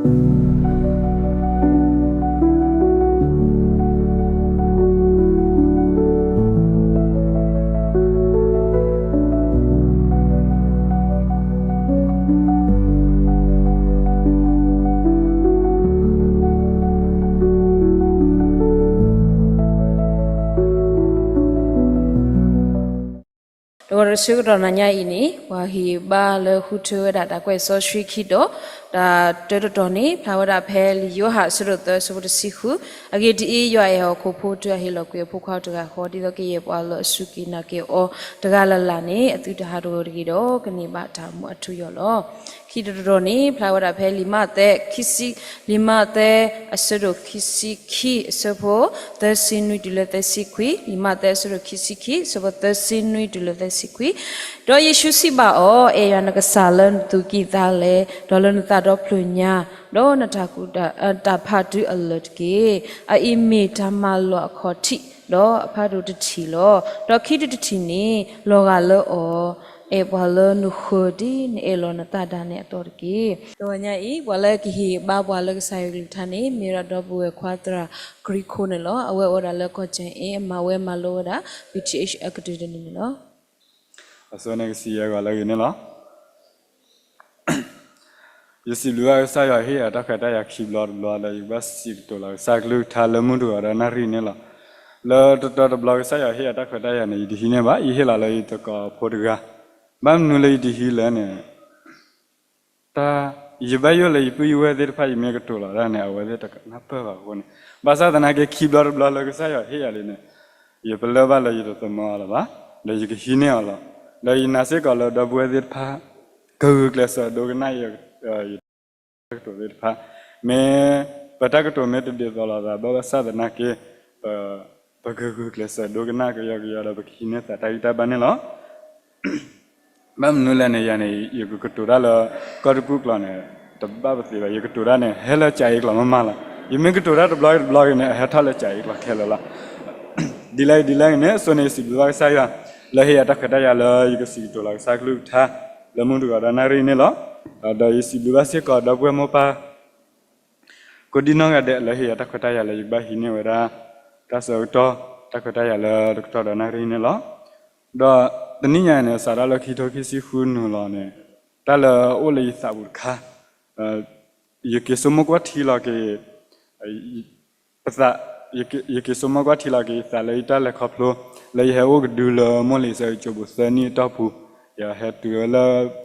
တဂီၤတဆၢကတီၢ်နၤညါအံၤန့ၣ် ပှၤဟ့ၣ်ဘါလၢဃုထၢဝဲဒၣ်တၢ်ကွဲးစီဆှံခံတီၤ, တၢ်တၢတတီၤန့ၣ် ဖျါဝဲဒၣ်ဖဲလံာ်ယိၤဟၣ်အဆၢဒိၣ်သၢအဆၢဖိတဆံဃု, အဂ့ၢ်ဒ်အံၤ, ယွၤအဲၣ်ဟီၣ်ခိၣ်ဖိတုၤအဟ့ၣ်လီၤကွံာ်အဖိခွါတဂၤဃီ, ဒ်သိးကယဲၢ်ပှၤလၢအစူၢ်က့ၤနာ်က့ၤအီၤတဂၤလၢ်လၢ်န့ၣ် အသုတဟးတဂၢၢ်တဂ့ၤဒီး ကန့ၢ်ဘၣ်တၢ်မူအထူအယိာ်လီၤ. ခံတတီၤန့ၣ် ဖျါဝဲဒၣ်ဖဲလံာ်မးသဲ ခံဆံ, လံာ်မးသဲအဆၢဒိၣ်ခံဆံခံ အဆၢဖိသၢဆံနွံတုၤလၢသၢဆံခွံ, လံာ်မးသဲအဆၢဒိၣ်ခံဆံခံ အဆၢဖိသၢဆံနွံတုၤလၢသၢဆံခွံ. ဒီးယ့ၣ်ၡူးစံးဘၣ်အီၤ, အဲၣ်ယွၤနကစၢ်လၢနသူၣ်ကံၢ်သးလဲ, ဒီးလၢနသးဒီဖျၢၣ်ညါ, ဒီးနတၢ်ကူၣ်တၢ်ဖးတုၤအလၢာ်တက့ၢ်. အအံၤမ့ၢ်တၢ်မၤလိာ်အခီၣ်ထံး, ဒီးအဖးဒိၣ်တထံၣ်လီၤ. ဒီးခံဒုတထံၣ်န့ၣ် လီၤဂာ်လၢအီၤ, အဲၣ်ပှၤလၢနဃၢၤဒ်နအဲၣ်လီၤနသးဒၣ်နဲအသိးတက့ၢ်. တဂီၤညါအံၤ ပှၤလၢကဟ့ၣ်ဘါပှၤလၢကစၢ်ယွၤကလုၢ်ကထါန့ၣ် မ့ၢ်ဝဲဒၣ်ဒီပုၢ်ဝဲၢ်ခွါသရၣ်ကရံခိၣ်န့ၣ်လီၤ. အဝဲအိၣ်ဝဲဒၣ်လၢကီၢ်ကၠ့ၣ်အ့ အမၤဝဲမၤလိဝဲဒၣ် ဘံၣ်ထံၣ်အ့ၣ် အကတၢၢ်တနံၤန့ၣ်လီၤ. အဆိန့ၣ်ကစံးယဲၢ်ဂီၤလၢအဂ့ၤန့ၣ်လီၤ. ယစံးဘျုးဘၣ်ကစၢ်ယွၤဟ့ၣ်ယၤတၢ်ခွဲးတၢ်ယာ်ခံဘျီတဘျီ ဒီးယကဘၣ်စံးကတိၤလီၤကစၢ်ကလုၢ်ကထါလၢမုၢ်တဂီၤဒီးနၣ်ရံၣ်န့ၣ်လီၤ. လၢတတီတဘျီကစၢ်ယွၤဟ့ၣ်ယၤတၢ်ခွဲးတၢ်ယာ်န့ၣ် ယတဟံးန့ၢ်ဘၣ်, ယဟ့ၣ်လီၤလၢယသကိးဖိတဂၤ. ဘၣ်မနုၤလၢယတဟံးလဲၣ်န့ၣ် တၢ်, ယဘၣ်ယိၣ်လၢယပုၢ်ယဝဲၢ်သ့ၣ်တဖၣ် ယမ့ၢ်ကတိၤလီၤတၢ်န့ၣ် အဝဲသ့ၣ်တနၢ်ပၢၢ်ဘၣ်အဃိန့ၣ်, ဘၣ်ဆၣ်သနာ်က့ခံဘျီတဘျီလၢကစၢ်ယွၤဟ့ၣ်ယၤလံန့ၣ်, ယပလၢၢ်ဘၣ်လၢယတသမၢအီၤလၢၤဘၣ်, ဒီးယကဟံးန့ၢ်အီၤလီၤ. ဒီးယနာ်စ့ၢ်ကီးလၢဒီပုၢ်ဝဲၢ်သ့ၣ်တဖၣ် ကဂုာ်ကျဲးစၢးဒိကနၣ်ယ တၢ်ကတိၤသ့ၣ်တဖၣ်, မ့ၢ်ပတၢ်ကတိၤမ့ၢ်တဒ်သိးလိာ်သးဘၣ်ဆၣ်သနာ်က့ ပကဂုာ်ကျဲးစၢးဒိကနၣ်ကယီကယီဒီးပကဟံးန့ၢ်သးတၢ်ဂံၢ်တၢ်ဘါန့ၣ်လီၤ. ဘၣ်မနုၤလဲၣ်န့ၣ် ယၤန့ၣ် ယကကတိၤတၢ်လၢကီၢ်တကူၣ်ကျိာ်န့ၣ် တဘၣ်ပသ့ဘၣ်, ယကတိၤတၢ်န့ၣ် ဟဲလၢကၠၤအ့ကျိာ်မးမးလီၤ. ယမ့ၢ်ကတိၤတၢ်တဘျီဂ့ၤတဘျီဂ့ၤန့ၣ် အဟဲထီၣ်လၢကၠၤအ့ကျိာ်ခဲလၢာ်လီၤ. ဒ်လဲၣ်ဒ်လဲၣ်ဂ့ၤန့ၣ် အဆိန့ၣ် ယစံးဘျုးဘၣ်ကစၢ်ယွၤ လၢဟ့ၣ်ယၤတၢ်ခွဲးတၢ်ယာ်လၢယကစံးကတိၤလီၤကစၢ်ကလုၢ်ကထါ လၢမုၢ်တဂီၤဒီးနၣ်ရံၣ်န့ၣ်လီၤ. ဒီးယစံးဘျုးဘၣ်စ့ၢ်ကီးဒီပုၢ်ဝဲၢ်မိၢ်ပၢ် ကိးဒံနီၢ်ဂၤဒဲး လၢဟ့ၣ်ယၤတၢ်ခွဲးတၢ်ယာ်လၢယကဘၣ်ဟံးန့ၢ်ဝဲဒၣ် တၢ်ဆၢကတီၢ် တၢ်ခွဲးတၢ်ယာ်လၢတကတီၢ်ဒီးနၣ်ရံၣ်န့ၣ်လီၤ. ဒီးတနံၣ်ညါန့ၣ် စးထီၣ်လၢခံထိခံဆံဃုနုာ်လီၤန့ၣ် တၢ်လၢအအိၣ်လၢယသးပူၤတခါ ယက့ၤဆိကမိၣ်ကွၢ်ထံလီၤက့ၤ ပသး, ယက့ၤဆိကမိၣ်ကွၢ်ထံလီၤက့ၤယသးလၢယတၢ်လဲၤခီဖျိ လၢယဟဲအိၣ်ကဒုလၢမိၢ်လံၤအဆၢကၠိပူၤသၢနံၣ်အတီၢ်ပူၤ, ယဟဲတုၤဝဲလၢ,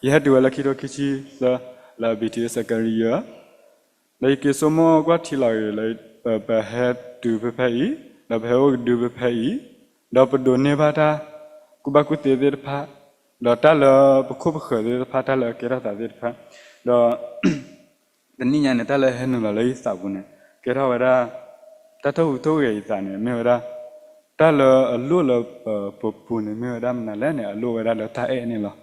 ယဟဲတုၤဝဲလၢခံထိခံဆံသၢ လၢ ဘံၣ်ထံၣ်အ့ၣ် စကရံယၢၢ် ဒီးယက့ၤဆိကမိၣ်ကွၢ်ထံလီၤက့ၤလၢ ပဟဲတုၤဖဲဖဲအံၤ, ဒီးပဟဲအိၣ်ကဒုဖဲဖဲအံၤ, ဒီးပဒိးန့ၢ်ဘၣ်တၢ်ကူၣ်ဘၣ်ကူၣ်သ့သ့ၣ်တဖၣ်, ဒီးတၢ်လၢပခိၣ်ပဃၢၤသ့ၣ်တဖၣ်, တၢ်လၢအကဲထီၣ်သးသ့ၣ်တဖၣ်, ဒီး တနံၣ်ညါန့ၣ် တၢ်လၢဟဲနုာ်လီၤလၢယသးပူၤန့ၣ် ကဲထီၣ်ဝဲဒၣ် တၢ်ထိၣ်ဟူးထိၣ်ဂဲၤယသးန့ၣ် မ့ၢ်ဝဲဒၣ် တၢ်လၢအလိၣ်လၢပပူၤန့ၣ် မ့ၢ်ဝဲဒၣ်မနုၤလဲၣ်န့ၣ် အလိၣ်ဝဲဒၣ်လၢတၢ်အဲၣ်န့ၣ်လီၤ.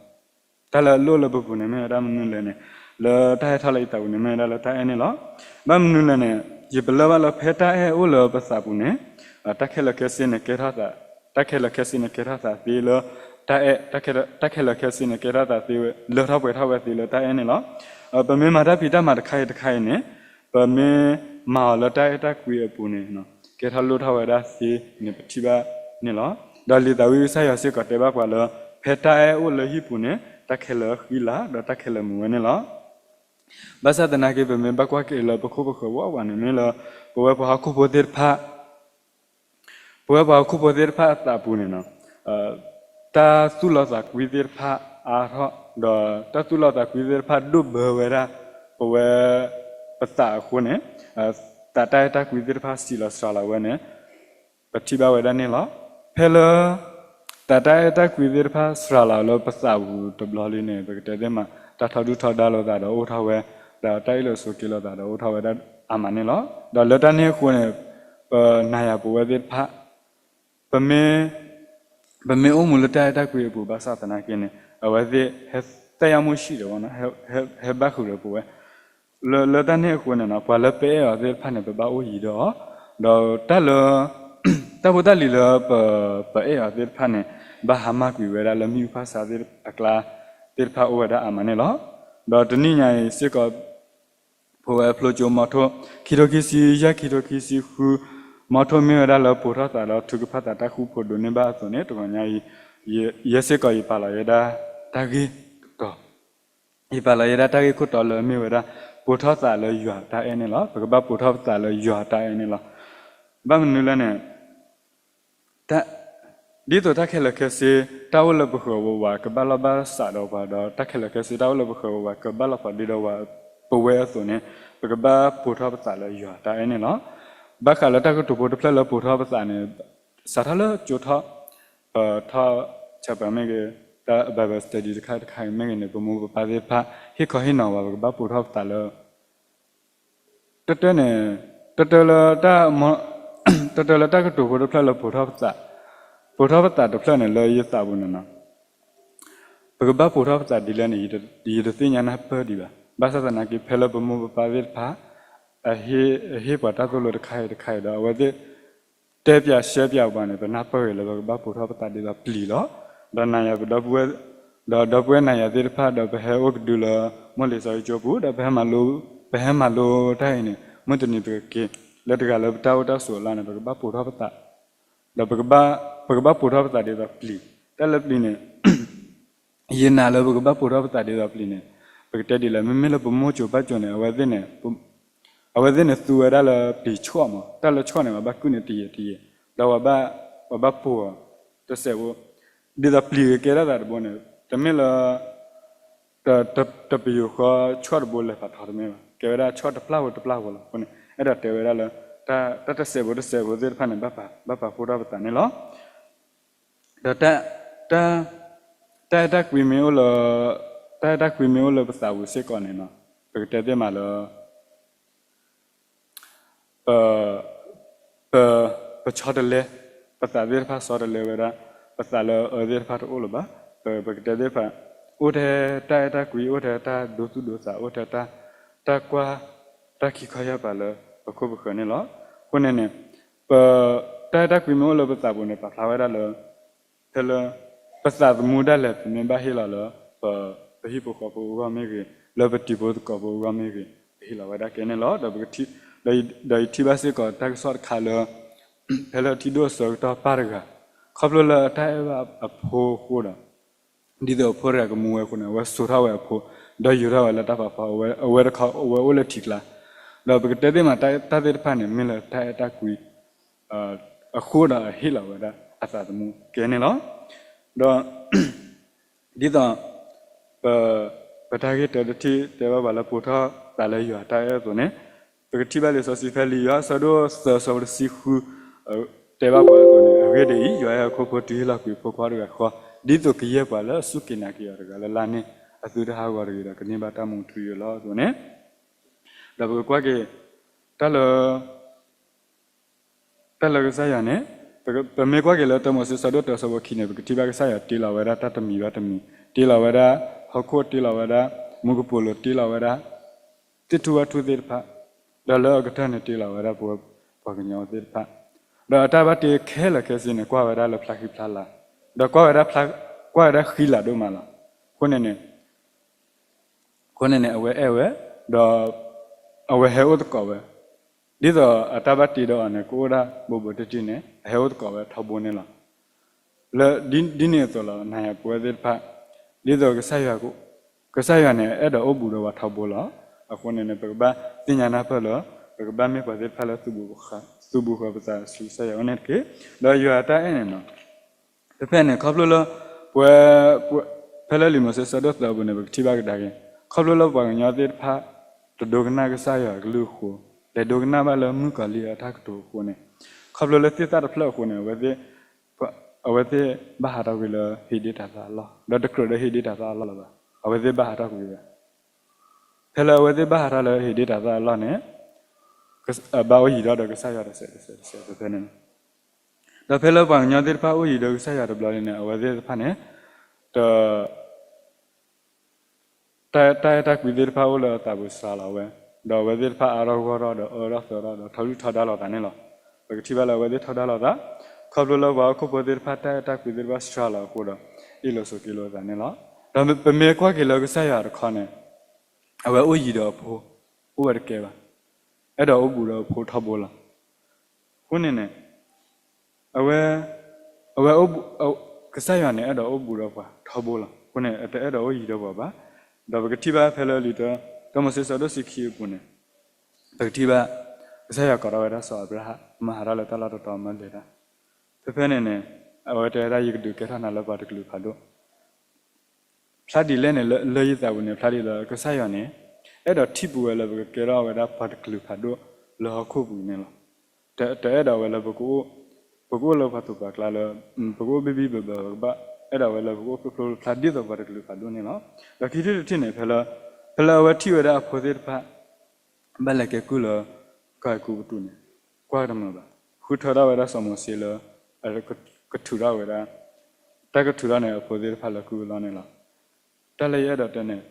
တၢ်လၢအလိၣ်လၢပပူၤန့ၣ် မ့ၢ်ဝဲဒၣ်မနုၤလဲၣ်န့ၣ် လၢတၢ်ဟဲထီၣ်လၢယသးပူၤန့ၣ် မ့ၢ်ဝဲဒၣ်လၢတၢ်အဲၣ်န့ၣ်လီၤ. ဘၣ်မနုၤလဲၣ်န့ၣ် ယပလၢၢ်ဘၣ်လၢဖဲတၢ်အဲၣ်အိၣ်လၢပသးပူၤန့ၣ် တၢ်ခဲလၢာ်ခဲဆ့န့ၣ်ကဲထီၣ်သး, တၢ်ခဲလၢာ်ခဲဆ့န့ၣ်ကဲထီၣ်သးသ့လၢ တၢ်အဲၣ်, တၢ်ခဲလၢာ်ခဲဆ့န့ၣ်ကဲထီၣ်သးသ့ဝဲ လၢထီၣ်ပှဲၤထီၣ်ဝဲသ့လၢတၢ်အဲၣ်န့ၣ်လီၤ. ပမ့ၢ်မၤတၢ်ဖံးတၢ်မၤတခါအံၤတခါအံၤန့ၣ် ပမ့ၢ်မၤအီၤလၢတၢ်အဲၣ်တၢ်ကွံအပူၤန့ၣ် ကဲထီၣ်လိၣ်ထီၣ်ဝဲဒၣ်သ့န့ၣ် ပထံၣ်ဘၣ်န့ၣ်လီၤ. ဒီးလံာ်သးဝံၣ်ကစၢ်ယွၤစ့ၢ်ကီးတဲဘၣ်ပှၤလၢ ဖဲတၢ်အဲၣ်အိၣ်လၢဟံၣ်ပူၤန့ၣ် တၢ်ခဲလၢာ်ဃံလၤ ဒီးတၢ်ခဲလၢာ်မုာ်ဝဲန့ၣ်လီၤ. ဘၣ်ဆၣ်သနာ်က့ ပမ့ၢ်ဘၣ်ကွၢ်က့ၤလၢပခိၣ်ပဃၢၤဝးဝးန့ၣ် မ့ၢ်လၢ ပဝဲပှၤဟီၣ်ခိၣ်ဖိသ့ၣ်တဖၣ် ပဝဲပှၤဟီၣ်ခိၣ်ဖိသ့ၣ်တဖၣ်အသးပူၤန့ၣ် တၢ်သူၣ်လီၤသးကွံသ့ၣ်တဖၣ်အါထီၣ် ဒီးတၢ်သူၣ်လီၤသးကွံသ့ၣ်တဖၣ်ဒိၣ်ဘၢဝဲဒၣ် ပဝဲ ပသးအဃိန့ၣ် သးတၢ်အဲၣ်တၢ်ကွံသ့ၣ်တဖၣ်စံၣ်လီၤစှၤလီၤဝဲန့ၣ် ပထံၣ်ဘၣ်ဝဲဒၣ်န့ၣ်လီၤ. ဖဲလၢ သးတၢ်အဲၣ်တၢ်ကွံသ့ၣ်တဖၣ်စှၤလီၤလၢပသးပူၤတဘျီလံန့ၣ် ပကတဲသ့မး တၢ်ထီဒုၣ်ထီဒါလိာ်သးဒီးအိၣ်ထီၣ်ဝဲ ဒီးတၢ်အ့ၣ်လိာ်ဆိးက့လိာ်သးဒီးအိၣ်ထီၣ်ဝဲဒၣ်အါမးန့ၣ်လီၤ. ဒီးလၢတၢ်န့ၣ်အဃိန့ၣ် ပနၤယၤပဝဲသ့ၣ်တဖၣ် ပမ့ၢ် ပမ့ၢ်အိၣ်မူလၢတၢ်အဲၣ်တၢ်ကွံအပူၤဘၣ်ဆၣ်သနာ်က့န့ၣ် အဝဲသ့ၣ်ဟဲသ့ၣ်ညါမူဆံးဒီး ဟဲဘၣ်ဃုာ်ဒီးပဝဲ လၢ လၢတၢ်န့ၣ်အဃိန့ၣ် ပှၤလၢပအဲၣ်အီၤသ့ၣ်တဖၣ်န့ၣ် ပဘၣ်အိၣ်ယံၤဒီးအီၤ ဒီးတၢ်လၢ တၢ်ဖိတၢ်လံၤလၢပ ပအဲၣ်အီၤသ့ၣ်တဖၣ်န့ၣ် ဘၣ်ဟါမၢ်ကွံာ်ဝဲဒၣ်လၢမံၤအုၣ်ဖၣ်ဆါအကျါသ့ၣ်တဖၣ်အိၣ်ဝဲဒၣ်အါမးန့ၣ်လီၤ. ဒီးတနံၣ်ညါအံၤစ့ၢ်ကီး ပဝဲဖျိကၠိမီထိၣ် ခံထိခံဆံယဲၢ် ခံထိခံဆံဃု မီထိၣ်မ့ၢ်ဝဲဒၣ်လၢပိာ်ထီၣ်သးဒီးထုကဖၣ်သးတၢ်ဃူဖိးဒိးန့ၢ်ဘၣ်အသိးန့ၣ် တဂီၤညါအံၤ ယဲစ့ၢ်ကီး ယပာ်လီၤယဲဒၣ်တၢ်ဂ့ၢ်ကတီၤ ယပာ်လီၤယဲဒၣ်တၢ်ဂ့ၢ်ခိၣ်တီလၢမ့ၢ်ဝဲဒၣ် ပိာ်ထီၣ်သးလၢယွၤတၢ်အဲၣ်န့ၣ်လီၤ. ပကဘၣ်ပိာ်ထီၣ်ပသးလၢယွၤတၢ်အဲၣ်န့ၣ်လီၤ. ဘၣ်မနုၤလဲၣ်န့ၣ် ဒ်သိးတၢ်ခဲလၢာ်ခဲဆ့ တၢ်အိၣ်လၢပဃၢၤဝဲဝး ကဘၣ်လီၢ်ဘၣ်စးဒီးပှၤဒီး တၢ်ခဲလၢာ်ခဲဆ့ တၢ်အိၣ်လၢပဃၢၤဝဲဝး ကဘၣ်လီၤဖးဒ့ဒီးဝဲ ပဝဲအသိးန့ၣ် ပကဘၣ်ပိာ်ထီၣ်ပသးလၢယွၤတၢ်အဲၣ်န့ၣ်လီၤ. ဘၣ်ဃးလၢတၢ်ကတိၤဖိတဖျၢၣ်လၢပိာ်ထီၣ်ပသးန့ၣ် စးထီၣ်လၢကၠိထီၣ် ပထီၣ်ဆၢပၤမ့ၢ်ဂ့ၤ တၢ် Bible study တခါတခါအံၤမ့ၢ်ဂ့ၤန့ၣ် ပမိၢ်ပပၢ်သ့ၣ်တဖၣ် ဟ့ၣ်ခီဟ့ၣ်နီၤဝဲ ပကဘၣ်ပိာ်ထီၣ်ပသးလၢ တၢ်တၢ်န့ၣ် တၢ်တၢ်လၢ တၢ်တၢ်လၢတၢ်ကတိၤဖိတဖျၢၣ်လၢပိာ်ထီၣ်ပသး, ပိာ်ထီၣ်ပသးတဖျၢၣ်န့ၣ် လၢယသးပူၤန့ၣ်နီၤ, ပကဘၣ်ပိာ်ထီၣ်ပသးဒ်လဲၣ်န့ၣ် ယတသ့ၣ်ညါနၢ်ပၢၢ်ဒံးဘၣ်. ဘၣ်ဆၣ်သနာ်က့ ဖဲလၢပမိၢ်ပပၢ်သ့ၣ်တဖၣ် အဟ့ၣ်ပှၤတၢ်သိၣ်လိတခါအံၤတခါအံၤဒီး အဝဲသ့ၣ် တဲပၠးရှဲပၠးပှၤန့ၣ် ပနၢ်ပၢၢ်ဂ့ၤလၢပကဘၣ်ပိာ်ထီၣ်ပသးဒ်သိးပျံၤလီၤ. ဒီးနၤယၤပဒီပုၢ်ဝဲၢ်, ဒီးဒီပုၢ်ဝဲၢ်နၤယၤသ့ၣ်တဖၣ် ဒီးပဟဲအိၣ်ကဒုလၢ မိၢ်လံာ်စီဆှံကၠိပူၤ ဒီးပဟဲမၤလိတၢ်အံၤန့ၣ် မုၢ်တနံၤပကက့ၤ လၢတဂၤလၢပတၢ်အိၣ်တၢ်ဆိးအလီၢ်န့ၣ် ပကဘၣ်ပိာ်ထီၣ်ပသး, ဒီးပကဘၣ်ပိာ်ထီၣ်ပသးဒ်သိးပျံၤ, တၢ်လၢပျံၤန့ၣ် ယနာ်လၢပကဘၣ်ပိာ်ထီၣ်ပသးဒ်သိးပျံၤန့ၣ် ပကတဲဒ်လဲၣ်, မ့မ့ၢ်လၢပမိၢ်စိၤပၢ်စိၤန့ၣ် အဝဲသ့ၣ်န့ၣ် အဝဲသ့ၣ်န့ၣ်သူဝဲဒၣ်လၢပျံၤဆှီၣ်မး, တၢ်လၢဆှီၣ်န့ၣ် ပှၤဘၣ်ကုၢ်န့ၣ်တယဲၢ်တယဲၢ်, ဒီးပှၤဘၣ်ပိာ်အီၤတစဲးဖိ, ဒ်သိးပျံၤကကဲထီၣ်သးတဘိန့ၣ် တမ့ၢ်လၢ တပယိၤဃီဆှီၣ်တဘိလဲၤဖးထီတမ့ၢ်ဘၣ်, ကဲဝဲဒၣ်ဆှီၣ်တပျၢ်ဖိတပျၢ်ဖိလီၤ. အဃိန့ၣ် အဲၣ်ဒိးတဲဝဲဒၣ်လၢ တၢ်တစဲးဖိတစဲးဖိသ့ၣ်တဖၣ်န့ၣ် ဘၣ်ပာ်ဖှိၣ်ထီၣ်ပသးန့ၣ်လီၤ. ဒီး တၢ်အဲၣ်တၢ်ကွံမ့ၢ်အိၣ်လၢ တၢ်အဲၣ်တၢ်ကွံမ့ၢ်အိၣ်လၢပသးပူၤစ့ၢ်ကီးန့ၣ်နီၤ, ပကတဲသ့မးလၢ ပ ပ ပဆီတလဲ, ပသးသ့ၣ်တဖၣ်ဆီတလဲဝဲဒၣ်, ပသးလၢအအၢသ့ၣ်တဖၣ်တအိၣ်လၢၤဘၣ်. ပ ပကတဲသ့ၣ်တဖၣ် အိၣ်ထဲတၢ်အဲၣ်တၢ်ကွံ, အိၣ်ထဲတၢ်ဒိသူၣ်ဒိသး, အိၣ်ထဲတၢ် တၢ်ကွၢ် တၢ်ခံခီယၢ်ပၤလၢပခိၣ်ပဃၢၤန့ၣ်လီၤ. အဃိန့ၣ်န့ၣ် ပ တၢ်အဲၣ်တၢ်ကွံမ့ၢ်အိၣ်လၢပသးပူၤန့ၣ် ပာ်ဖျါဝဲဒၣ်လၢ ဖဲလၢ ပသးသမူဒၣ်လဲာ် ပမ့ၢ်ဘၣ်ဟ့ၣ်လီၤလၢ ပ ပဟံၣ်ဖိဃီဖိအဂီၢ်မ့ၢ်ဂ့ၤ, လၢပတံၤဖိသကိးဖိအဂီၢ်မ့ၢ်ဂ့ၤ, ပဟ့ၣ်လီၤဝဲဒၣ်ကဲန့ၣ်လီၤ. ဒီးပကထံၣ်, ဒီးယထံၣ်ဘၣ်စ့ၢ်ကီးတၢ်ကစီၣ်တခါလၢ ဖဲလၢထံဒိၣ်အဆၢကတီၢ်ပၢ်တဂၤ ခီဖျိလၢအတၢ်အဲၣ်ဘၣ်အဖိအဃိဒီး ဒ်သိးအဖိတဂၤကမူဝဲအဃိန့ၣ် အဝဲစိာ်ထီၣ်ဝဲအဖိ, ဒီးယူာ်ထီၣ်ဝဲလၢတၢ်ဖးဖီ, အဝဲတခီ အဝဲအိၣ်လၢထံကျါ, ဒီးပကတဲသ့မး တၢ်သ့ၣ်တဖၣ်န့ၣ် မ့ၢ်လၢတၢ်အဲၣ်တၢ်ကွံ အဃိဒီးအဟ့ၣ်လီၤဝဲဒၣ်အသးသမူကဲန့ၣ်လီၤ. ဒီး ဒ်သိး ပ ပတၢ်ဂ့ၢ်တၢတထံၣ်တဲဘၣ်ပှၤလၢ ပိာ်ထီၣ်သးလၢယွၤတၢ်အဲၣ်အသိးန့ၣ်, ပကထံၣ်ဘၣ်လံာ်စီဆှံဖဲလံာ်ယိၤဟၣ်အဆၢဒိၣ်သၢအဆၢဖိတဆံဃု တဲဘၣ်ပှၤအသိးန့ၣ်, အဂ့ၢ်ဒ်အံၤ, ယွၤအဲၣ်အခိၣ်ဖိတုၤဟ့ၣ်လီၤကွံာ်အဖိခွါတဂၤဃီ, ဒ်သိးကယဲၢ်ပှၤလၢအစူၢ်က့ၤနာ်က့ၤအီၤတဂၤလၢ်လၢ်န့ၣ် အသုတဟးဂီၤတဂ့ၤဒီး ကန့ၢ်ဘၣ်တၢ်မူထူယိာ်လီၤအသိးန့ၣ်, ဒီးပကကွၢ်က့ၤ တၢ်လၢ တၢ်လၢကစၢ်ယွၤန့ၣ် ပမ့ၢ်ကွၢ်က့ၤလၢတၢမိၤၡ့ဆၢဒိၣ်တၢဆၢဖိခံန့ၣ် ပကထံၣ်ဘၣ်ကစၢ်ယွၤတ့လီၤဝဲဒၣ်တၢ်တမံၤဘၣ်တမံၤ, တ့လီၤဝဲဒၣ်ဟီၣ်ခိၣ်, တ့လီၤဝဲဒၣ် မူကပိာ်လိၤ, တ့လီၤဝဲဒၣ် သ့ၣ်ထူၣ်ဝၣ်ထူၣ်သ့ၣ်တဖၣ်, ဒီးလၢအကတၢၢ်န့ၣ် တ့လီၤဝဲဒၣ်ပဝဲပှၤကညီသ့ၣ်တဖၣ်, ဒီးအတၢ်ဘၣ်တ့ခဲလၢာ်ခဲဆ့န့ၣ် ကွၢ်ဝဲဒၣ်လၢဖျါဃံဖျါလၤ, ဒီးကွၢ်ဝဲဒၣ်ဖျါ, ကွၢ်ဝဲဒၣ်ဃံလၤဒိၣ်မးလီၤ. အဃိန့ၣ်န့ၣ် အဃိန့ၣ်န့ၣ် အဝဲအဲၣ်ဝဲ, ဒီး အဝဲဟဲအိၣ်သကိးဝဲ, ဒ်သိးအတၢ်ဘၣ်တ့ဒီးအီၤန့ၣ် ကအိၣ်ဒၣ်ဘိးဘိးတံၢ်တံၢ်န့ၣ် အဟဲအိၣ်သကိးဝဲထီဘိန့ၣ်လီၤ. လၢဒ်န့ၣ်အသိးလီၤ နၤယၤပဝဲသ့ၣ်တဖၣ်, ဒ်သိးကစၢ်ယွၤ, ကစၢ်ယွၤန့ၣ် အဲၣ်ဒိးအိၣ်ဘူးဒီးပှၤထီဘိလီၤ. အဃိန့ၣ်န့ၣ် ပကဘၣ်သ့ၣ်ညါနၢ်ပၢၢ်လၢ ပကဘၣ်မ့ၢ်ပှၤသ့ၣ်တဖၣ်လၢ သူဘူးဃီၤပသးဆူကစၢ်ယွၤအအိၣ်န့ၣ်တက့ၢ်. ဒီးယွၤအတၢ်အဲၣ်န့ၣ်နီၤ ဖဲဖဲန့ၣ် ခီဖျိလၢ ပဝဲ ဖဲလၢလံာ်မိၤၡ့ဆၢဒိၣ်သၢအပူၤန့ၣ် ပကထံၣ်ဘၣ်ကဒါက့ၤ ခီဖျိလၢပှၤကညီသ့ၣ်တဖၣ် တဒိကနၣ်ကစၢ်ယွၤအကလုၢ်အဃိ, လဲၤဒိကနၣ်ဘၣ်လၢမုၣ်ကီၤလံၢ်အတၢ်ကတိၤအဃိန့ၣ်, ခီဖျိလၢသ့ၣ်သၣ်တဖျၢၣ်အဃိန့ၣ် အဝဲသ့ၣ်ဘၣ်ဟးထီၣ်ကွံာ်လၢဟ့းဒ့တၤသၣ်အလီၢ်, ဒီးတကြၢးလၢဟ့းဒ့တၤသၣ်အလီၢ်လၢၤဘၣ်, အဝဲသ့ၣ်ဘၣ်ဟးထီၣ်ကွံာ်ဝဲ ဖဲလၢအဝဲသ့ၣ်ဘၣ်ဟးထီၣ်လၢဟ့းဒ့တၤသၣ်အလီၢ်န့ၣ် ဘၣ်အိၣ်ယံၤဒီးကစၢ်ယွၤတစဲးတစဲးတစဲးဖဲန့ၣ်လီၤ. ဒီးဖဲလၢပှၤကညီသ့ၣ်တဖၣ်အိၣ်ယံၤဒီးကစၢ်ယွၤတဘျီလံန့ၣ် အဝဲသ့ၣ်တဖၣ်န့ၣ် တ တၢ်အဲၣ်တၢ်ကွံသ့ၣ်တဖၣ်အိၣ်လၢအသးပူၤစှၤလီၤဝဲ, ဒီးအဝဲသ့ၣ်တဖၣ်အါထီၣ်ဂီၢ်ထီၣ်ဒီးအၢထီၣ်သၢထီၣ်ဒီးထီဒုၣ်ထီဒါလိာ်သးန့ၣ်လီၤ. ပကထံၣ်ဘၣ်လၢအဝဲသ့ၣ်ထီဒါလိာ်သး, ခီဖျိလၢပှၤဟီၣ်ခိၣ်ဖိသ့ၣ်တဖၣ်တၢ်အဲၣ်တၢ်ကွံသ့ၣ်တဖၣ်စှၤလီၤအဃိဒီး အ့ၣ်လိာ်ဆိးက့လိာ်သးန့ၣ်လီၤ. ဒီးပမ့ၢ်ကွၢ်က့ၤလၢကစၢ်ယွၤတခီန့ၣ် အဝဲအိၣ်ယံၤဒီးအဖိ အိၣ်ဝဲတကဲဘၣ်. အဲၣ်ဒိးအိၣ်ဘူးဒီးအဖိထီဘိလီၤ. အဃိန့ၣ်န့ၣ် အဝဲ အဝဲ ကစၢ်ယွၤန့ၣ်အဲၣ်ဒိးအိၣ်ဘူးဒီးပှၤထီဘိလီၤ. အဃိန့ၣ် အတအဲၣ်ဒိးအိၣ်ယံၤဒီးပှၤဘၣ်. ဒီးပကထံၣ်ဘၣ်ဖဲလၢလံာ်တၢ တၢမိၤၡ့ဆၢဒိၣ်တဆံခံအပူၤန့ၣ် ပကထံၣ်ဘၣ် ကစၢ်ယွၤကိးထီၣ်ဝဲဒၣ်စီၤအၤဘြၤဟၣ် မၤဟးထီၣ်လၢတၢ်လီၢ်တတီၤမၢလဲၤတၢ်. ဖဲဖဲန့ၣ်န့ၣ် အဝဲတဲဝဲဒၣ် ယကဒုးကဲထီၣ်နၤလၢပှၤတကလုာ်ဖးဒိၣ် ဖျါဒ်လဲၣ်န့ၣ် လၢယသးပူၤန့ၣ် ဖျါဒ်လၢကစၢ်ယွၤန့ၣ် အဲၣ်ဒိးထံၣ်ပဝဲလၢပကကဲထီၣ်ဝဲဒၣ်ပှၤတကလုာ်ဖးဒိၣ်လၢဟီၣ်ခိၣ်ပူၤန့ၣ်လီၤ. တအဲၣ်ဒိးဝဲလၢ ပကအိၣ်လၢပှၤသူၣ်ပှၤကျါလၢ ပကအိၣ်ဘံၣ်ဘံၣ်ဘၢဘၢဘၣ်. အဲၣ်ဒိးဝဲလၢပကအိၣ်ဖျိဖျိဖျါဒ်သိးပှၤတကလုာ်ဖးဒိၣ်န့ၣ်လီၤ. ဒီးခံထံၣ်တထံၣ်န့ၣ် ဖဲလၢ ဖဲလၢအဝဲထံၣ်ဝဲဒၣ်အဖိသ့ၣ်တဖၣ် ဘၣ်လဲၤကဲကုၢ်လၢ ကီၢ်အဲၤကူပတူးန့ၣ် ကွၢ်တမုာ်ဘၣ်. ဃုထၢထီၣ်ဝဲဒၣ်စီၤမိၤၡ့လၢ ကထုးထီၣ်ဝဲဒၣ် တၢ်ကထုးထီၣ်န့ၣ် အဖိသ့ၣ်တဖၣ်လၢကုၢ်အလီၢ်န့ၣ်လီၤ. တၢ်လၢယအဲၣ်ဒိးတဲန့ၣ်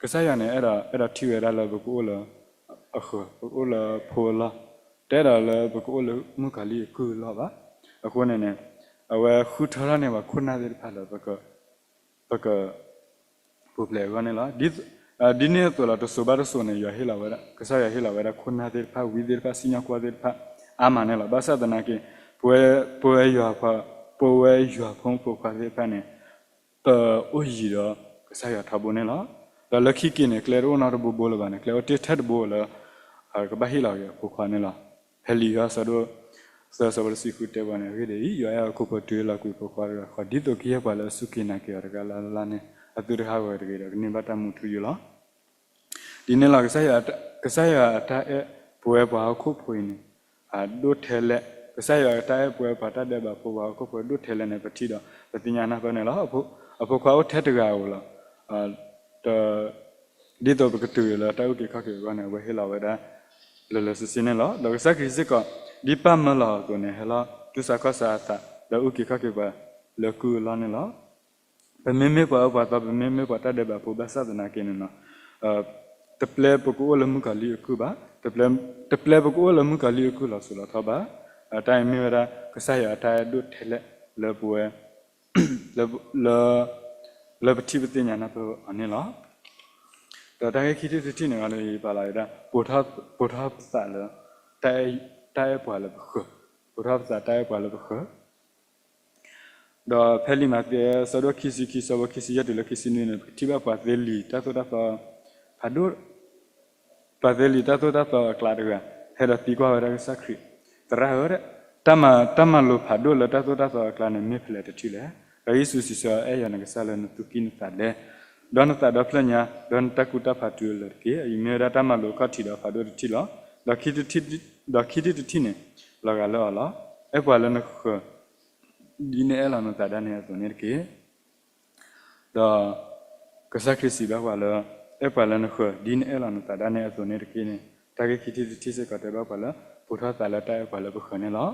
ကစၢ်ယွၤန့ၣ် အဲၣ်ဒိး အဲၣ်ဒိးထံၣ်ဝဲဒၣ်လၢပကအိၣ်လၢအဃၢၤ, ပကအိၣ်လၢဖိအလီၢ်, တအဲၣ်ဒိးလၢပကအိၣ်လၢမုၣ်ကီၤလံၢ်အကုၢ်အလီၢ်ဘၣ်. အဃိန့ၣ်န့ၣ် အဝဲဃုထၢထီၣ်န့ၢ်ပှၤခိၣ်နၢ်သ့ၣ်တဖၣ်လၢ ပက ပူၤဖျဲးအဂီၢ်န့ၣ်လီၤ. ဒ်န့ၣ်အသိးလီၤ တစိၤဘၣ်တစိၤန့ၣ် ယွၤဟ့ၣ်လီၤဝဲဒၣ်, ကစၢ်ယွၤဟ့ၣ်လီၤဝဲဒၣ်ခိၣ်နၢ်သ့ၣ်တဖၣ်, ဝံသ့ၣ်တဖၣ်, စံၣ်ညီၣ်ကွီၢ်သ့ၣ်တဖၣ် အါမးန့ၣ်လီၤ. ဘၣ်ဆၣ်သနာ်က့ ပဝဲ ပဝဲယွၤဖိ ပဝဲယွၤဖိမုၣ်ဖိခွါသ့ၣ်တဖၣ်န့ၣ် ပအိၣ်ယံၤဒီးကစၢ်ယွၤထီဘိန့ၣ်လီၤ. ဒီးလၢခံက့ၤန့ၣ် ကျဲတအိၣ်နီတဘိဘိလၢၤဘၣ်န့ၣ် ကျဲအိၣ်တ့ၢ်ထဲတဘိလၢ ကဘၣ်ဟ့ၣ်လီၤက့ၤအဖိခွါန့ၣ်လီၤ. ဖဲလံာ်ယိၤဟၣ်ဆၢဒိၣ်သၢဆၢဖိတဆံဃုတဲပှၤန့ၣ် အဂ့ၢ်ဒ်အံၤ, ယွၤအဲၣ်အခိၣ်ဖိတုၤလီၤကွံာ်အဖိခွါတဂၤဃီ ဒ်သိးကယဲၢ်ပှၤလၢအစူၢ်က့ၤနာ်က့ၤအီၤတဂၤလၢ်လၢ်န့ၣ် အသုတဟးဂီၤတဂ့ၤဒီး ကန့ၢ်ဘၣ်တၢ်မူထူယိာ်လီၤ. ဒ်န့ၣ်လီၤ ကစၢ်ယွၤအတၢ်အဲၣ်ပဝဲပှၤဟီၣ်ခိၣ်ဖိအံၤန့ၣ် ဒိၣ်ထဲလဲၣ်, ကစၢ်ယွၤအတၢ်အဲၣ်ပဝဲပှၤတၢ်ဒဲးဘးဖိ ပှၤဟီၣ်ခိၣ်ဖိဒိၣ်ထဲလဲၣ်န့ၣ် ပထံၣ်ဒီး ပသ့ၣ်ညါနၢ်ပၢၢ်န့ၣ်လီၤ. အဖိခွါအိၣ်ထဲတဂၤဧိၤလီၤ. ဒ်သိးပကတုၤလၢတၢ်အုၣ်က့ၤခီၣ်က့ၤအဂီၢ်န့ၣ် အဝဲဟ့ၣ်လီၤဝဲဒၣ် လၢလၢဆ့ဆ့န့ၣ်လီၤ. ဒီးကစၢ်ခရံာ်စ့ၢ်ကီး ဒ်ပၢ်မၢလီၤအသိးန့ၣ် ဟဲလီၤတူၢ်ဆါခီၣ်ဆါအသး ဒီးအုၣ်က့ၤခီၣ်က့ၤပှၤလၢကုၢ်အလီၢ်န့ၣ်လီၤ. ပမ့မ့ၢ်ပှၤအၢပှၤသီ ပမ့မ့ၢ်ပှၤတၢ်ဒဲးဘးဖိဘၣ်ဆၣ်သနာ်က့န့ၣ်လီၤ တပျဲပကအိၣ်လၢမုၣ်ကီၤလံၢ်အကုၢ်ဘၣ်, တပျဲပကအိၣ်လၢမုၣ်ကီၤလံၢ်အကုၢ်လီၤစိၤလီၤထီဘၣ်. တၢ်အံၤမ့ၢ်ဝဲဒၣ် ကစၢ်ယွၤအတၢ်အဲၣ်ဒိၣ်ထဲလဲၣ်လၢပဝဲ လၢ လၢပထံၣ်ပသ့ၣ်ညါနၢ်ပၢၢ်အီၤန့ၣ်လီၤ. ဒီးတၢ်ဂ့ၢ်ခံထံၣ်တထံၣ်န့ၣ် ယပာ်လီၤဝဲဒၣ် ပိာ်ထီၣ်ပသးလၢ တၢ်အဲၣ်ပှၤလၢပဃၢၤ, ပိာ်ထီၣ်ပသးတၢ်အဲၣ်ပှၤလၢပဃၢၤ ဒီးဖဲလံာ်မးသဲ ဆၢဒိၣ်ခံဆံခံ ဆၢဖိခံဆံယဲၢ်တုၤလၢခံဆံနွံန့ၣ် ပကထံၣ်ဘၣ်ပှၤသ့လံာ်တၢ်သိၣ်တၢ်သီ ဖးဒိၣ် ပှၤသ့လံာ်တၢ်သိၣ်တၢ်သီအကျါတဂၤ ဟဲဒီးသံကွၢ်ဝဲဒၣ်ကစၢ်ခရံာ်, သရၣ်ဧၢ, တၢ်မၤ တၢ်မၤလိာ်ဖးဒိၣ်လၢတၢ်သိၣ်တၢ်သီအကျါန့ၣ် မ့ၢ်ဖဲလဲၣ်တထံၣ်လဲၣ်. ဒီးယ့ၣ်ၡူးစံးဆၢအီၤ, အဲၣ်ယွၤနကစၢ်လၢနသူၣ်ကံၢ်နသးလဲ, ဒီးနသးဒီဖျၢၣ်ညါ, ဒီးနတၢ်ကူတၢ်ဖးတုၤလၢာ်တက့ၢ်. အံၤမ့ၢ်ဝဲဒၣ်တၢ်မၤလိာ်အခီၣ်ထံးဒီးဖးဒိၣ်တထံၣ်လီၤ. ဒီးခံထံၣ်တထံၣ်န့ၣ် လီၤဂာ်လၢအီၤလီၤ. အဲၣ်ပှၤလၢနဃၢၤ ဒ်နအဲၣ်လီၤနသးဒၣ်နဲအသိးန့ၣ်တက့ၢ်. ဒီးကစၢ်ခရံာ်စံးဘၣ်ပှၤလၢ အဲၣ်ပှၤလၢနဃၢၤ ဒ်နအဲၣ်လီၤနသးဒၣ်နဲအသိးန့ၣ်တက့ၢ်န့ၣ် တၢ်ဂ့ၢ်ခံထံၣ်တထံၣ်စ့ၢ်ကီးတဲဘၣ်ပှၤလၢ ပိာ်ထီၣ်သးလၢတၢ်အဲၣ်ပှၤလၢပဃၢၤန့ၣ်လီၤ.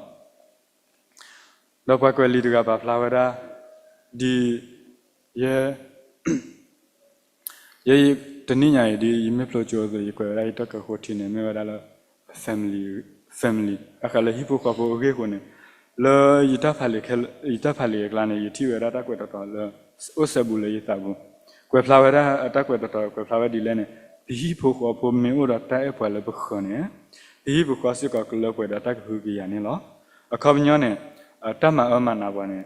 ဒီးပှၤကွဲးလံာ်တဂၤပာ်ဖျါဝဲဒၣ် ဒ်ယဲ ယဲ တနံၣ်ညါအံၤ ဒ်ယမ့ၢ်ဖျိကၠိအသိး ယကွဲးဝဲဒၣ်ယတၢ်ကၢၢ်ဃိထံန့ၣ် မ့ၢ်ဝဲဒၣ်လၢ family, family အဃိလၢဟံၣ်ဖိဃီဖိအဂ့ၢ်အဃိန့ၣ် လၢယတၢ်ဖးလံာ်ခဲလၢာ် ယတၢ်ဖးလံာ်အကျါန့ၣ် ယထံၣ်ဝဲဒၣ်တၢ်ကွဲးတီၤတီၤလၢ အိၣ်စဲဘူးလၢယသးပူၤ, ကွဲးဖျါဝဲဒၣ်အတၢ်ကွဲးတီၤတီၤ ကွဲးဖျါဝဲဒ်လဲၣ်န့ၣ် ပဟံၣ်ဖိဃီဖိမ့ၢ်အိၣ်ဒီးတၢ်အဲၣ်ပှၤလၢပဃၢၤန့ၣ် ပဟံၣ်ဖိဃီစ့ၢ်ကီးကလၢပှဲၤဒီးတၢ်ကဟုကယာ်န့ၣ်လီၤ. အခီပညီန့ၣ် တၢ်မၤအၢမၤနးပှၤန့ၣ်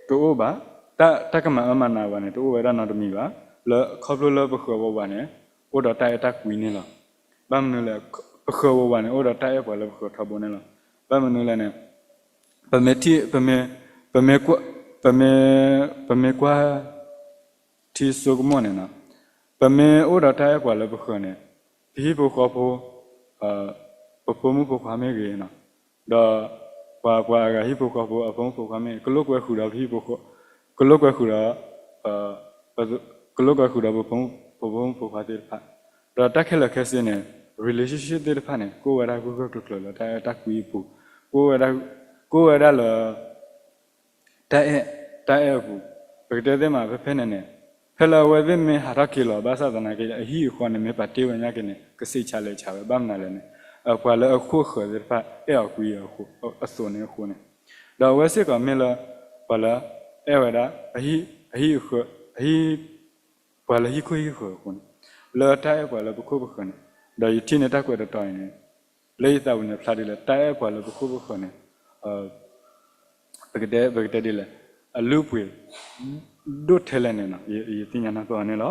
တအိၣ်ဘၣ်, တၢ် တၢ်ကမၤအၢမၤနးပှၤန့ၣ် တအိၣ်ဝဲဒၣ်နီတမံၤဘၣ်, လၢခီဖျိလၢပဃၢၤဝဲပှၤန့ၣ် အိၣ်ဒီးတၢ်အဲၣ်တၢ်ကွံန့ၣ်လီၤ. ဘၣ်မနုၤလဲၣ်, ပဃၢၤဝဲပှၤန့ၣ် အိၣ်ဒီးတၢ်အဲၣ်ပှၤလၢပဃၢၤထီဘိန့ၣ်လီၤ. ဘၣ်မနုၤလဲၣ်န့ၣ် ပမ့ၢ်ထံၣ် ပမ့ၢ် ပမ့ၢ်ကွၢ် ပမ့ၢ် ပမ့ၢ်ကွၢ် ထံဆိကမိၣ်န့ၣ် ပမ့ၢ်အိၣ်ဒီးတၢ်အဲၣ်ပှၤလၢပဃၢၤန့ၣ် ပဟံၣ်ဖိဃီဖိ ပဖိမုၣ်ဖိခွါမ့ၢ်ဂ့ၤ ဒီးပှၤ ပှၤအဂၤဟံၣ်ဖိဃီဖိ အဖိမုၣ်ဖိခွါမ့ၢ်ဂ့ၤ ကလိာ်ကွဲဃုာ်ဒီးပဟံၣ်ဖိဃီ ကလိာ်ကွဲဃုာ်ဒီး ကလိာ်ကွဲဃုာ်ဒီးပဖိမုၣ်ဖိခွါသ့ၣ်တဖၣ်, ဒီးတၢ်ခဲလၢာ်ခဲဆ့န့ၣ် relationship သ့ၣ်တဖၣ်န့ၣ် ကအိၣ်ဝဲဒၣ်ဂၢၢ်ဂၢၢ်ကျၢၤကျၢၤလၢတၢ်အဲၣ်တၢ်ကွံအပူၤ, ကအိၣ်ဝဲဒၣ် ကအိၣ်ဝဲဒၣ်လၢ တၢ်အဲၣ် တၢ်အဲၣ်အပူၤ, ပကတဲသ့မး ဖဲဖဲန့ၣ်န့ၣ် ဖဲလၢအဝဲသ့ၣ်မ့ၢ်ဟးထီၣ်က့ၤလီၤ ဘၣ်ဆၣ်သနာ်က့ အဟံၣ်အဃီန့ၣ် မ့ၢ်ပာ်တ့ၢ်ဝဲညါက့ၤန့ၣ် ကစံးဆါလဲၤဆါဝဲ ဘၣ်မနုၤလဲၣ်န့ၣ် ပှၤလၢအခိၣ်အဃၢၤသ့ၣ်တဖၣ် အဲၣ်အီၤကွံအီၤအသိးန့ၣ်အဃိန့ၣ်, ဒီးအဝဲစ့ၢ်ကီးမ့ၢ်လၢ ပှၤလၢ အဲၣ်ဝဲဒၣ် အဟံၣ် အဟံၣ်အဃၢၤ အဟံၣ် ပှၤလၢဟံၣ်ခိၣ်ဟံၣ်ဃၢၤအဃိန့ၣ်, လၢတၢ်အဲၣ်ပှၤလၢပခိၣ်ပဃၢၤန့ၣ်, ဒီးယထံၣ်န့ၢ်တၢ်ကွဲးတတီၤအံၤန့ၣ်, လၢယသးပူၤန့ၣ် ဖျါဒ်လဲၣ်, တၢ်အဲၣ်ပှၤလၢပခိၣ်ပဃၢၤန့ၣ်, ပကတဲ, ပကတဲဒ်လဲၣ်, အလုၢ်အပှ့ၤ ဒိၣ်ထဲလဲၣ်န့ၣ်, ယသ့ၣ်ညါနၢ်ပၢၢ်အီၤန့ၣ်လီၤ.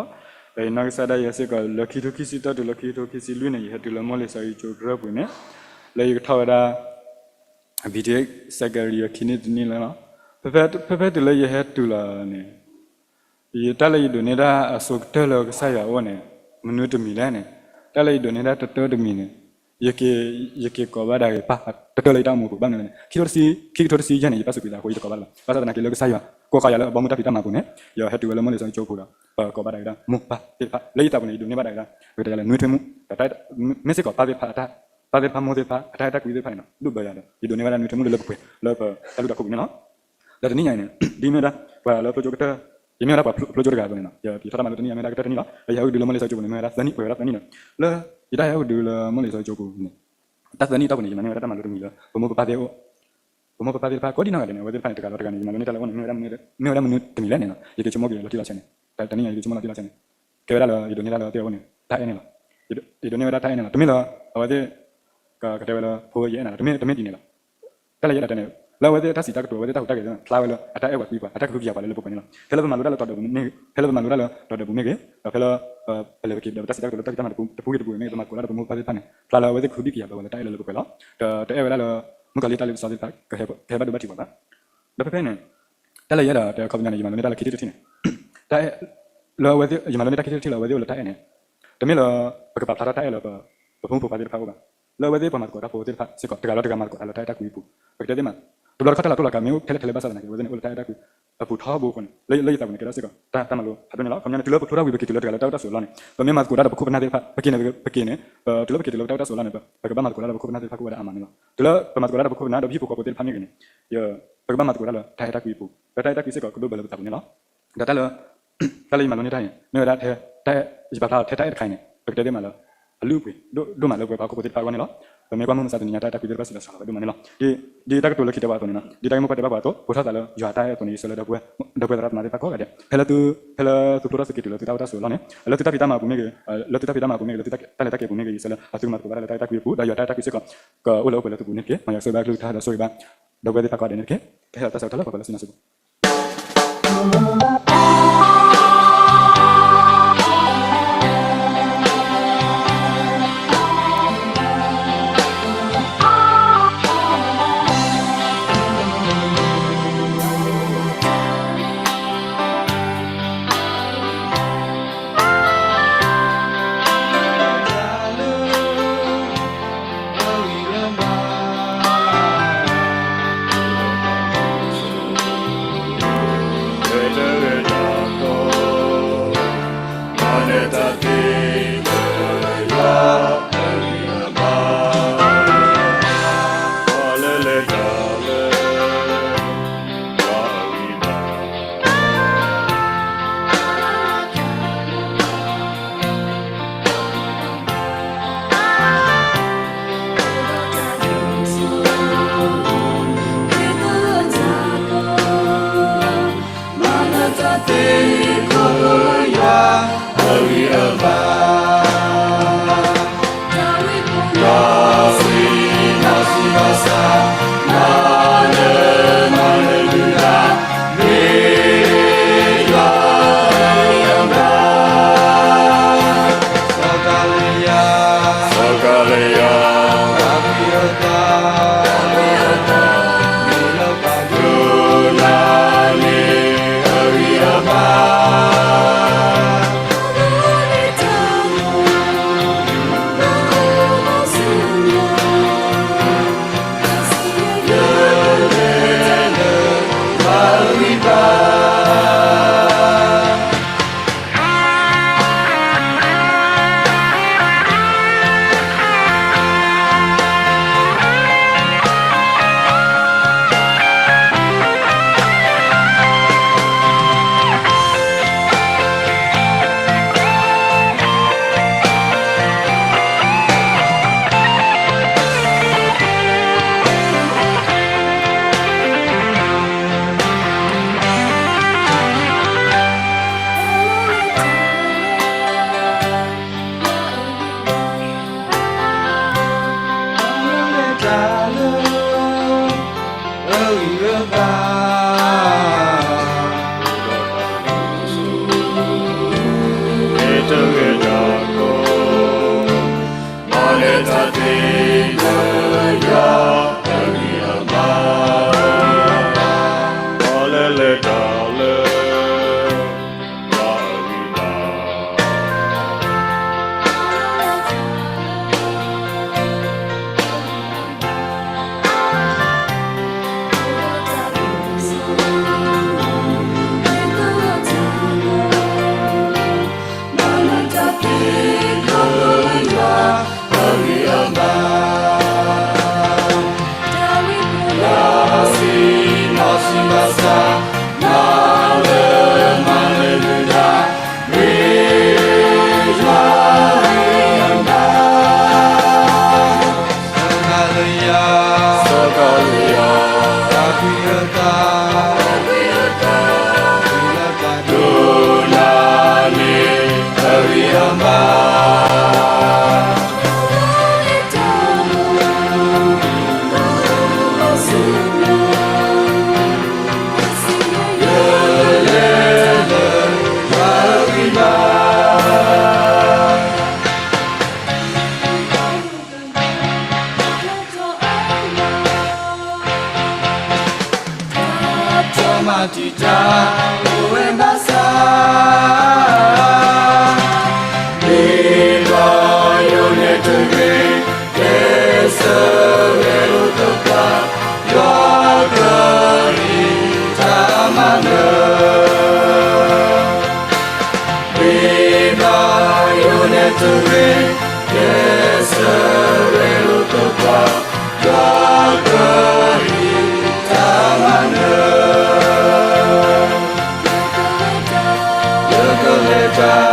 ဒီးယနီၢ်ကစၢ်ဒၣ်ယဲစ့ၢ်ကီး လၢခံထိခံဆံတၢတုၤလၢခံထိခံဆံလွံၢ်န့ၣ် ယဟဲတုၤလၢမိၢ်လံာ်စီဆှံကၠိကရၢၢ်ပူၤန့ၣ်, လၢယကထီၣ်ဝဲဒၣ် ဘံၣ်ထ့ၣ် စဲးကရံယၤခံနံၣ်တနံၣ်လၢလီၤ. ဖဲ, ဖဲဖဲတုၤလၢယဟဲတုၤလီၤန့ၣ်, ယတၢ်လၢယဒိးန့ၢ်ဒၣ်အစိကတၢၢ်လၢကစၢ်ယွၤအအိၣ်န့ၣ်, မနုၤတမံၤလဲၣ်န့ၣ်, တၢ်လၢယဒိးန့ၢ်ဒၣ်တတၢၢ်တမံၤန့ၣ်, ယက့ၤ, ယက့ၤကိးဘၣ်ဒၣ်ဂ့ၤပၢ်တတၢၢ်လၢယတၢ်အိၣ်မူပူၤ, ဘၣ်မနုၤလဲၣ်န့ၣ်, ခံထိတဆံ, ခံကထိတဆံယဲၢ်န့ၣ် ယဘၣ်စူးကွံာ်သးအဃိ ယတကိးဘၣ်လၢၤဘၣ်. ဘၣ်ဆၣ်သနာ်က့လၢကစၢ်ယွၤကိးဃာ်ယၤလၢအဘီမုၢ်တၢ်ဖံးတၢ်မၤအပူၤန့ၣ်, ယဟဲတုၤဝဲလၢမိၢ်လံာ်စီဆှံကၠိပူၤဒီး ပကိးဘၣ်ဒၣ်ဝဲဒၣ်မိၢ်ပၢ်သ့ၣ်တဖၣ်, လၢယသးပူၤန့ၣ် ယဒိးန့ၢ်ဘၣ်ဒၣ်ဝဲဒၣ်, ပကတဲလၢနွ့ထွ့မူ, မ့ၢ်စ့ၢ်ကီးပၢ်သ့ၣ်တဖၣ်အတၢ်, ပၢ်သ့ၣ်တဖၣ်မိၢ်သ့ၣ်တဖၣ် အတၢ်အဲၣ်တၢ်ကွံသ့ၣ်တဖၣ်န့ၣ် ဒိၣ်ဘၢယၤဒီး ယဒိးန့ၢ်ဝဲဒၣ်နွ့ထွ့မူလၢလၢပှဲၤပှဲၤလၢပတၢ်လုၢ်တၢ်ပှ့ၤန့ၣ်လီၤ. ဒီးတနံၣ်ညါအံၤန့ၣ်, ဒ်မ့ၢ်ဝဲဒၣ် ပှၤလၢဖျိကၠိကတၢၢ်, ယမ့ၢ်ဝဲဒၣ်ပှၤဖျိကၠိတဂၤအသိးန့ၣ်လီၤ, ယထီၣ်တၢ်မၤလိတနံၣ်ညါ မ့ၢ်ဝဲဒၣ်ကတၢၢ်တနံၣ်လီၤ. ဒီးယဟဲအိၣ်ကဒုလၢမိၢ်လံာ်စီဆှံကၠိပူၤန့ၣ် မ့ၢ်ဝဲဒၣ်သၢနံၣ်, ပှဲၤဝဲဒၣ်သၢနံၣ်ဒီး, လၢယတၢ်ဟဲအိၣ်ကဒုလၢမိၢ်လံာ်စီဆှံကၠိပူၤန့ၣ်, တၢ်သၢနံၣ်အတီၢ်ပူၤန့ၣ် ယမၤန့ၢ်ဝဲဒၣ်တၢ်မၤလိတမံၤလၢ ပမိၢ်ပပၢ်သ့ၣ်အအိၣ်, ပမိၢ်ပပၢ်သ့ၣ်တဖၣ်ကိးဒံနီၢ်ဂၤဒဲးန့ၣ် အဝဲသ့ၣ်တဖၣ်န့ၣ် တဂၤလီၤတဂၤန့ၣ် ယမၤလိန့ၢ်တၢ်လၢအအိၣ်န့ၣ် မ့ၢ်ဝဲဒၣ်မနုၤတမံၤလဲၣ်န့ၣ်လီၤ. ယက့ၤဆိကမိၣ်က့ၤလီၤတံၢ်လီၤဆဲးန့ၣ်, တနံၣ်ညါ ယက့ၤဆိကမိၣ်လီၤတံၢ်လီၤဆဲးန့ၣ်, ကဲဝဲဒၣ်လၢယဒိးန့ၢ်တၢ်လၢအဝဲသ့ၣ်အအိၣ်န့ၣ် တၢ်အဲၣ်န့ၣ်လီၤ. ယဒိးန့ၢ်ဝဲဒၣ်တၢ်အဲၣ်န့ၣ်လီၤ. တမ့ၢ်လၢ အဝဲသ့ၣ် ကတဲဝဲလၢ ဖိယအဲၣ်နၤလီၤ, တမ့ၢ်, တမ့ၢ်ဒ်န့ၣ်လီၤ. တၢ်လၢယအဲၣ်ဒိးတဲန့ၣ်, လၢအဝဲသ့ၣ်တၢ်စံးတၢ်ကတိၤ အဝဲသ့ၣ်တၢ်ဟူးတၢ်ဂဲၤသ့ၣ်တဖၣ်န့ၣ် ဖျါဝဲလၢအတၢ်အဲၣ်ပှၤကွံပှၤ အတၢ်ကဟုကယာ်ပှၤလၢလၢပှဲၤပှဲၤန့ၣ်လီၤ. ဖဲလၢပမၤလိတၢ်လၢဒီးပူၤမ့ၢ်ဂ့ၤ, ဖဲလၢပမၤလိတၢ်လၢဒီးဒီးပူၤမ့ၢ်ဂ့ၤ, ဒီးဖဲလၢ ပလဲၤဝဲက့ၤဒီးပတၢ်စံးတၢ်ကတိၤလၢတၢ်ဖံးတၢ်မၤတပူၤဂ့ၤတပူၤဂ့ၤမ့ၢ်ဂ့ၤ, ပမၤသကိးတၢ်ဒီးပမိၢ်ပပၢ်သ့ၣ်တဖၣ်န့ၣ် ဖျါလၢအဝဲသ့ၣ်ကဟုကယာ်ပှၤလၢတၢ်အဲၣ်လၢလၢပှဲၤပှဲၤလီၤ. ဒီးတအဲၣ်ဝဲဒၣ်လၢ မုၣ်ကီၤလံၢ်တၢ်လ့ပစီသ့ၣ်တဖၣ် ကဟဲဘၣ်ဒိဘၣ်ထံးပှၤဘၣ်. ဒီးဖဲဖဲန့ၣ် တၢ်လၢယအဲၣ်ဒိးတဲအခီပညီန့ၣ် ယမၤလိန့ၢ်တၢ်လၢခံထံၣ်တထံၣ်န့ၣ်, တၢ်အဲၣ်, လၢအဝဲသ့ၣ်, ယမၤလိန့ၢ်တၢ်ခံထံၣ်တထံၣ်လၢအဝဲသ့ၣ်အိၣ်လၢတၢ်အဲၣ်န့ၣ်, တမ့ၢ်လၢ ပကပာ်ဖျါထီၣ်တၢ်အဲၣ်လၢ ပဖိမုၣ်ဖိခွါသ့ၣ်တဖၣ်အအိၣ်ဘၣ်. လၢအဝဲသ့ၣ်ပှၤမၤသကိးတၢ်ဖိသ့ၣ်တဖၣ်စ့ၢ်ကီး တဂၤလီၤတဂၤမၤသကိးတၢ်လၢတၢ်အဲၣ်တၢ်ကွံအပူၤ, ပကတဲသ့မး, တဘျီတခီၣ်တၢ်လီၤတိၢ်လီၤကးမ့ၢ်အိၣ်ထဲလဲၣ်ထဲလဲၣ်ဘၣ်ဆၣ်သနာ်က့ အဝဲသ့ၣ်န့ၣ် အိၣ်လၢတၢ်အဲၣ်တၢ်ကွံအပူၤထီဘိအဃိန့ၣ် လၢယသးပူၤန့ၣ် ကဲဒၣ်စ့ၢ်ကီး တၢ်မၤလိဖးဒိၣ်န့ၣ်လီၤ. ခီပညီန့ၣ် တုၤလၢပဖျိထီၣ်ဝံၤ ပက့ၤတုၤလၢတဂၤလၢတၢ်အိၣ်တၢ်ဆိးအလီၢ်န့ၣ် ပမ့ၢ်မၤသကိးတၢ်ဒီးပခိၣ်ပနၢ်သ့ၣ်တဖၣ် ပက့ၤန့ၣ် ပက့ၤန့ၣ်, တုၤလၢပက့ၤတုၤလၢပတၢ်အိၣ်တၢ်ဆိးအလီၢ်န့ၣ် ပကဘၣ်မၤသကိးတၢ်ဒီးပခိၣ်ပနၢ်သ့ၣ်တဖၣ်ကအိၣ်ဝဲဒၣ်အါမးန့ၣ်လီၤ. တုၤလၢပမၤသကိးတၢ်ဒီးပခိၣ်ပနၢ်ဒီးပဟံၣ်ဖိဃီဖိသ့ၣ်တဖၣ်မ့ၢ်ဂ့ၤန့ၣ်, ပကဘၣ်မၤသကိးတၢ်လၢတၢ်အဲၣ်တၢ်ကွံအပူၤ, ဒီးတၢ်အဲၣ်တၢ်ကွံစ့ၢ်ကီးကဒိၣ်ဘၢလၢပသးပူၤန့ၣ်လီၤ. ဒီးတၢ်လၢ တၢ်လၢယမၤလိန့ၢ်တၢ်အံၤန့ၣ် မ့ၢ်ဝဲဒၣ်ထဲ, ယပာ်ဖျါထဲတၢ်အဲၣ်တခါအံၤန့ၣ် ပကတဲသ့မးလၢ အလုၢ်အပှ့ၤဒိၣ်ဒိၣ်မးလၢပဝဲပှၤဟီၣ်ခိၣ်ဖိသ့ၣ်တဖၣ်အဂီၢ်န့ၣ်လီၤ. ပမ့ၢ်ကွၢ်မုၢ်မဆါတနံၤညါ တၢ်အဲၣ်တၢ်ကွံသ့ၣ်တဖၣ်စံးထီၣ်လီၤဝဲဒိၣ်မးန့ၣ်လီၤ. ဒ်တၢ်ကတိၤလၢခံတဲဘၣ်အသိးန့ၣ်လီၤ, ဒ်တၢ်ဂ့ၢ်မိၢ်ပှၢ်တဲဘၣ်ပှၤအသိး ပိာ်ထီၣ်သးလၢယွၤတၢ်အဲၣ်အသိးန့ၣ် ယဆၢလၢဒီပုၢ်ဝဲၢ်သရၣ်သမါသ့ၣ်တဖၣ်ကိးဂၤဒဲး ဖဲလၢသု, ဖဲလၢသုဖျိထီၣ်သုက့ၤတုၤလၢသုတၢ်အိၣ်တၢ်ဆိးအလီၢ်န့ၣ် လၢသုတၢ်ဖံးတၢ်မၤအပူၤမ့ၢ်ဂ့ၤ လၢသုတၢ်လဲၤတၢ်က့ၤအပူၤမ့ၢ်ဂ့ၤ ယဆၢလၢအသုကမၤသကိးဘၣ်တၢ်လၢတၢ်အဲၣ်တၢ်ကွံအပူၤ ဒီးယွၤတၢ်အဲၣ်တၢ်ကွံစ့ၢ်ကီး ကအိၣ်လၢအိၣ်ပှဲၤလၢသုပူၤန့ၣ်တက့ၢ်. မ်ယွၤဆိၣ်ဂ့ၤဘၣ်ကလုၢ်ကထါဒီးဆိၣ်ဂ့ၤဘၣ် ဒီပုၢ်ဝဲၢ်သ့ၣ်တဖၣ်ကိးဂၤဒဲးန့ၣ်တက့ၢ်. ကဟဲလီၤတၢ်ဆၢကတီၢ်လၢပှၤကိးလၢစုနၢ်စ့ၢ်ကီး ဘၣ် တၢ်မၤတံာ်တာ် အိၣ်ဝဲဘၣ်ဆၣ်, မ့ၢ်ဘၣ်ယိၤနဲၣ်တဂ့ၤ, ကဲစၢးဝဲလိာ်သပှၢ်, ယွၤကဟ့ၣ်တၢ်မၤနၢၤ မ့ၢ်ဘၣ်ယိၤနဲၣ်တဂ့ၤ, ကဲစၢးဝဲလိာ်သပှၢ်, ယွၤကဟ့ၣ်တၢ်မၤနၢၤ, ယကဟ့ၣ်တၢ်